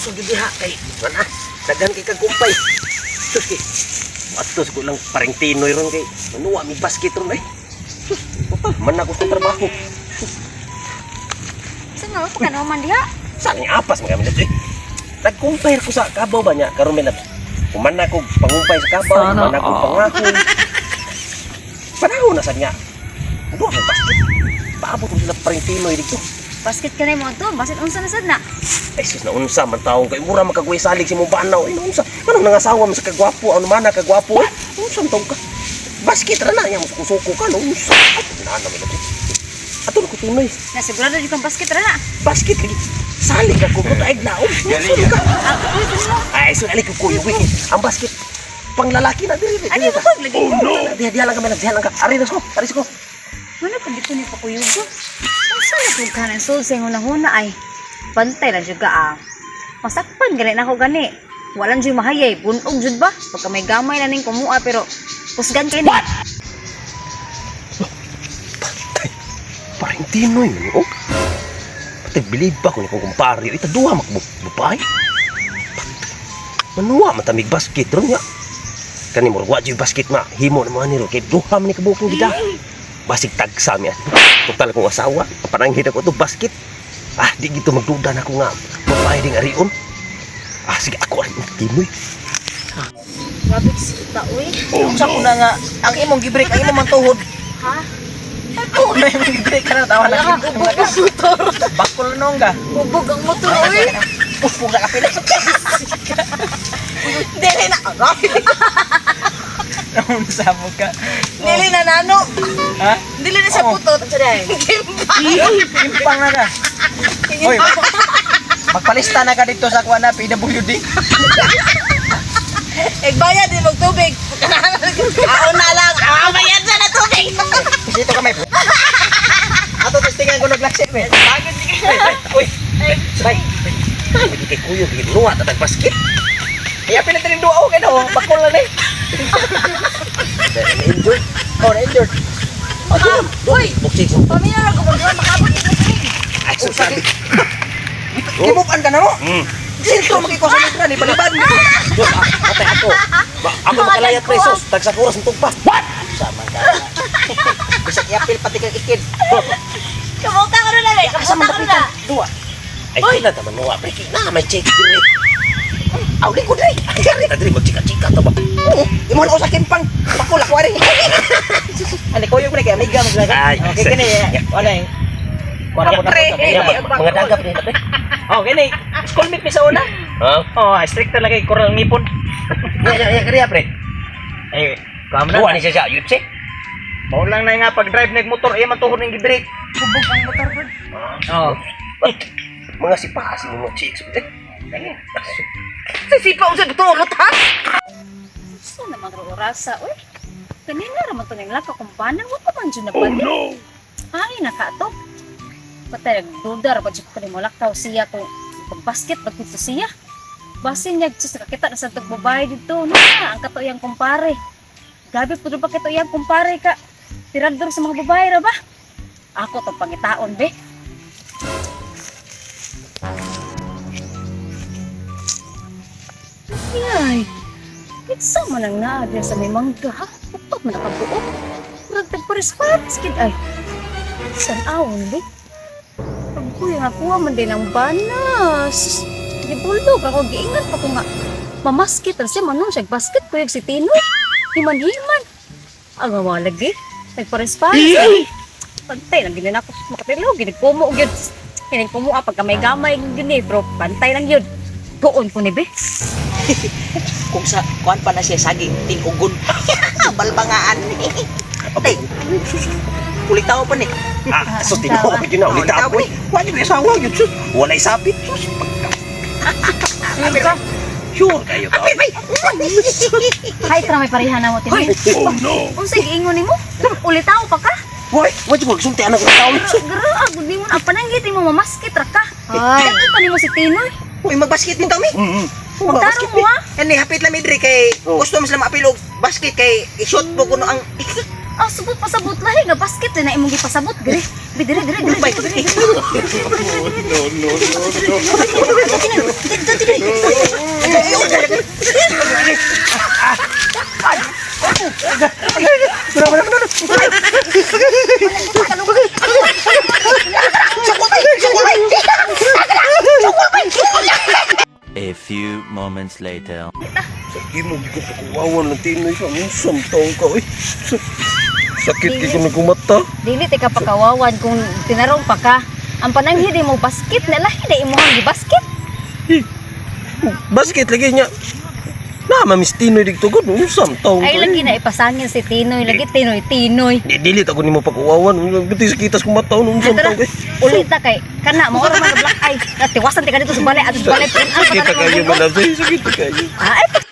Kusog gyud diha kay wala. Daghan kay kag kumpay. Sus kay. Ato sa kulang pareng Tinoy ron kay manuwa mi basket ron ay. Sus, total man ako sa trabaho. Sa nga pa ka man diha? Sa ning apas mga kami eh. Nagkumpay ko sa kabaw ba niya karon may labs. Human na ko pangumpay sa kabaw, human na ko pangahoy. Panahon na sa niya. Duha ko basket. Paabot ko sila pareng Tinoy dito. Basket ka na mo to, basket unsa na sad na? Ay sus na unsa man taong kay mura makagway salig si mong banaw. Ay unsa? Anong nangasawa mo sa kagwapo? Ano man na kagwapo? Eh? Unsa man taong ka? Basket ra na niya musuko-suko ka no unsa? Ay na na may labs. Ato na ko Tinoy. Na sigurado jud kang basket ra na. Basket lagi. Salig ako ko taig naom. Unsa ka? Ah, uy, kuno. Ay, so alik ko kuyo wiki. Ang basket panglalaki na diri. Ano ba ko lagi? Oh no. Diha diha lang kami diha lang ka. Ari ko, ari ko. Wala pa dito ni pakuyog. Unsa na tug ka ng sul sa hunahuna ay. Bantay lang jud ka ah. Masakpan gani na ako gani. Walang jud mahayay, bunog jud ba? Pagka may gamay na ning kumuha pero kusgan kay ni. Patay. Parang Tinoy man oh. Patay believe ba ko ni kong kumpare. Ita duha makbupay. Manuwa man tamig basket ron nga. Kani mo wa jud basket ma. Himo na mo ani ron kay duha man ni kabukong gida. Basig tagsa mi. Total kong asawa, pananghid ako to basket. Ah, di gito magduda na ko nga. Babae ding arion. Ah, sige ako ari Tinoy. Grabe sita uy. Unsa ko na nga ang imong gi-break ang imong man tuhod. Ha? Tuhod na imong gi-break ka na tawa na. Wala ka, ubog ang motor. Bakol nong ka. Ubog ang motor uy. Uspog na kapila. Dili na. Aray. Unsa mo ka? Dili na nano. Ha? Dili na sa Oo. putot. Impang na ka. Hoy. Magpalista na ka dito sa kuan na PWD. Igbayad din og tubig. Aon na lang. Ah, bayad na na tubig. Dito kami. Ato testingan ko naglaksi me. Uy. Bay. Lagi kay kuyo gid nuwa tatag basket. Kaya pila taning duwa kay no, bakol na ni. Enjoy. Oh, na injured. Uy, buksi. Pamilya ra ko magduha makabot ni tubig. Ay, sus, sabi. Gimupan ka na mo. Dito makiko sa mitra ni balibad. Diyos, ah, patay ako. Ba, ako makalayat presos. Tag sa kuras ng tugpa. What? Sama ka. Bisag iapil pati kang ikid. Kamuta ko na lang. Asa man Kamuta ko na. dapitan? Duwa. Ay, kailan taman nuwa, pre. Na, may check diri. Aw, di ko diri. Ay, diri ta diri magchika-chika ta ba? Oo, imo na ko sa kimpang. Bakol ako ari. Ani koyo ko na kay amiga mo sila. Ay, Okay kini. Wala eh. Kuha na ko na. Pre. Ya, mga dagap ni pre. Oh, kini. Schoolmate mi sa una. Ha? Oh, strict talaga kay koral ngipon. Ya, ya, ya, kariya pre. Eh, kuha mo na. Duwa ni siya siya, UFC. Mao lang na nga pag drive nag motor eh man tuhod ning gi-brake. Ubog ang motor bud. Oh. Mga sipa si mga chicks. Eh, Sisipa unsa gitulot ha? Sa naman ro orasa uy. Kanina ra man to ning laka kung bana wa pa man jud nabalik. Oh no. Ay naka to. Patay nagduda ra ba jud ko nimo lakaw siya kung pagbasket ba dito siya. Basin niya sus nakakita na sa tog babae dito. Na ang kato iyang kumpare. Grabe pud ba kito iyang kumpare ka. Tirador sa mga babae ra ba? Ako tong pangitaon be. Ay, Kinsa man ang naa diya sa may mangga, ha? Upat man nakabuok. Murag tagpares-pares kid ay. San awon, di? Pagkuya nga kuha man din ang banas. Gibulog ako, giingat pa ko nga. Mamaskit ra siya, manong siya basket ko si Tinoy. Himan-himan. Ang nga lagi. Nagpares-pares. Ay. Pantay lang ginin ako makatilog. Ginigkumo og yun. Ginigkumo ah, pagka may gamay gini, bro. Pantay lang yun. Tuon ko ni be. Kung sa kuan pa na siya saging tingugon. Balbangaan. Tay. Kulitaw pa ni. Ah, so tinuod yun na. Ulit ako eh. Wala yung asawa yun, sus. Walay sapit, sus. Sure ka? Sure kayo ka. Hi, tra may pareha na mo Tinoy. Oh no. Unsa giingon nimo? Ulitaw pa ka? Hoy, wala yung magsulti anak ng tao. Sus. Grabe, di mo na pananggit mo mamaskit ra ka. Ay. Dagko pa nimo si Tinoy. Uy, magbasket min mi. Magtarong mo ha. Ani hapit lang mi diri kay Oh. gusto mo sila maapil og basket kay i-shoot mo kuno ang Ah, subot pasabot lahi nga basket na imong gipasabot dire. Bi dire dire dire. Bay. Dire, dire. A few moments later. Sakit mo, di ko pakuwawan ng Tinoy sa unsam taong ka, eh. Sakit kay ko nagkumata. Dili ti ka pakawawan kung tinarong pa ka. Ang pananghid mo basket na lahi na imong gibasket. Basket lagi niya. Na, mamiss Tinoy dito ko. Unsam taong Ay ka, lagi eh. na ipasangin si Tinoy, lagi Tinoy Tinoy. Di, dili ako nimo pakuwawan. Buti sa kitas kong mata, unsam Ay, tara. taong ka, eh. Ulit ta kay kana mo ora man black eye. Tiwasan ti ka dito sa balay ato sa balay. Sakit na kayo, madam. Sakit na kayo. Ay.